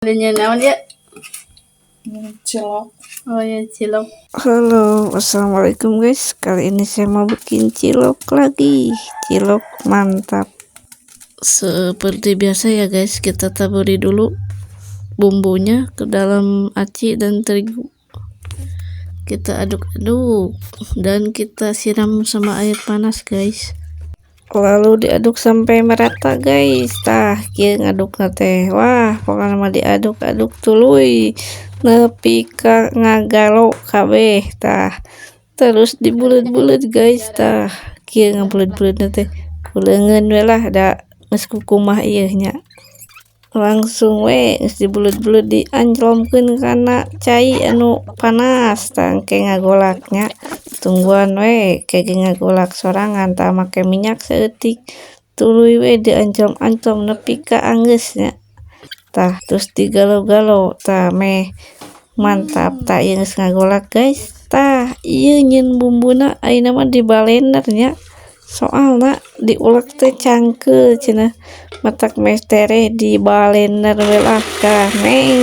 Nya naon ya? Cilok. Oh ya, cilok. Halo, assalamualaikum guys. Kali ini saya mau bikin cilok lagi. Cilok mantap. Seperti biasa ya guys, kita taburi dulu bumbunya ke dalam aci dan terigu. Kita aduk-aduk dan kita siram sama air panas, guys. Lalu diaduk sampai merata, guys. Tah, kieu ngadukna teh. Wah, pokoknya mah diaduk-aduk tuluy nepi ka ngagalo kabeh. Tah, terus dibuleud-buleud, guys. Tah, kieu ngabuleud-buleudna teh ku leungeun we lah, da geus kukumaha ieu nya. Langsung we geus dibuleud-buleud, dianjlomkeun kana cai anu panas. Tah, engke ngagolak nya, tungguan we ke ge ngagolak sorangan. Tah, make minyak saeutik, tuluy we dianjlom-anjlom nepi ka anggeus nya. Tah, terus digalo-galo, tah, meh mantap. Tah, ieu geus ngagolak, guys. Tah, ieu nyieun bumbuna ayeuna mah di balender nya, soalna diulek teh cangkeul cenah, matak meh tereh di balender we lah. Tah, meng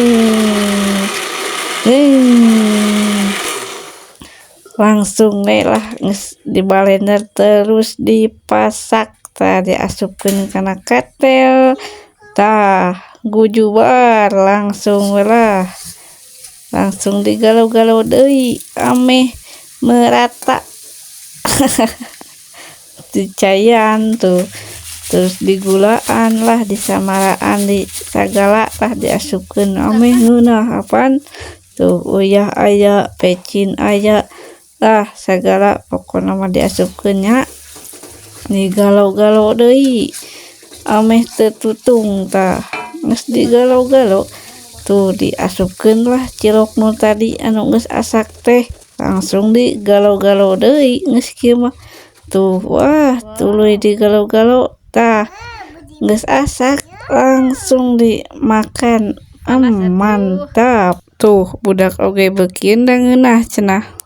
ngeng langsung we lah, geus di balender terus dipasak. Tah, diasupkeun kana katel. Tah, gujubar langsung we lah, langsung digalo-galo deui ameh merata dicaian tuh. Terus digulaan lah, disamaraan, di sagala lah diasupkeun ameh ngeunah. Apan tuh, uyah aya, pecin aya lah, sagala pokona mah diasupkeun nya. Digalo-galo deui ameh teu tutung. Tah, geus digalo-galo tuh, diasupkeun lah cilok nu tadi anu geus asak teh, langsung digalo-galo deui. Geus kieu mah tuh, wah, tuluy digalo-galo. Tah, geus asak, langsung dimakan. Mantap tuh, budak oge beuki ngeunah cenah.